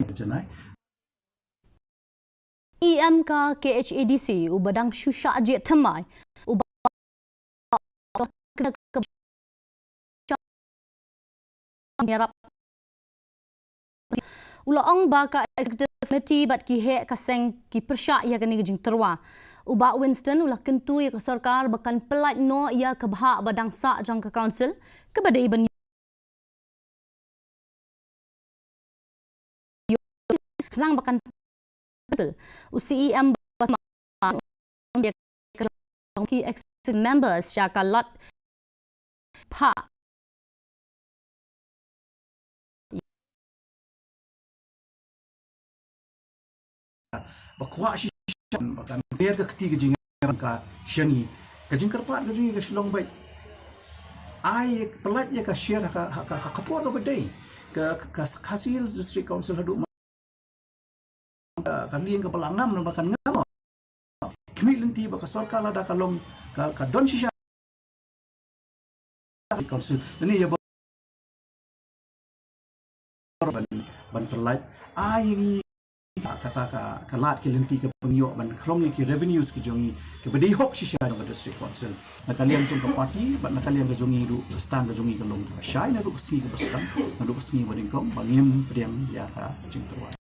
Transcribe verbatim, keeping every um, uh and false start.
janai. E M ka K H A D C uba dang shu shah jied thymmai, uba u la ong ba ka Executive Committee bad ki heh ka seng ki pyrshah ïa kane ka jingtyrwa. U Bah Winston u la kyntu ïa ka sorkar ba kan pyllait noh ïa ka bhah ba dang sah jong ka Council kaba dei ban khnang ba kan u C E M ba ki ex members sha ka lad pha. Ba kwah shisha ba kan ker ka kti ka jingïarap ka sha ngi. Ka jingkyrpad ka jong ngi ka Shillong bad ai pyllait ïa ka share ha ka, ha ka, ha ka por kaba dei. Ka, ka, ka Khasi Hills District Council haduh ka, ka lieng kaba la ngam, ba kan ngam. Khmih lynti ba ka sorkar lada ka long ka, ka don shisha Council. Lane ïa ba ban, ban pyllait ai ngi ka, kata ka, ka lad ki lynti ka pynïoh ban khrong ïa ki revenues ki jong ngi kiba dei hok shisha jong ka District Council. Na ka liang jong ka party bad na ka liang ka jong ngi ruh, ka stand ka jong ngi ka long kaba shai naduh ka sngi kaba sdang, naduh ka sngi ba nyngkong ba ngim pdiang ïa ka jingtyrwa.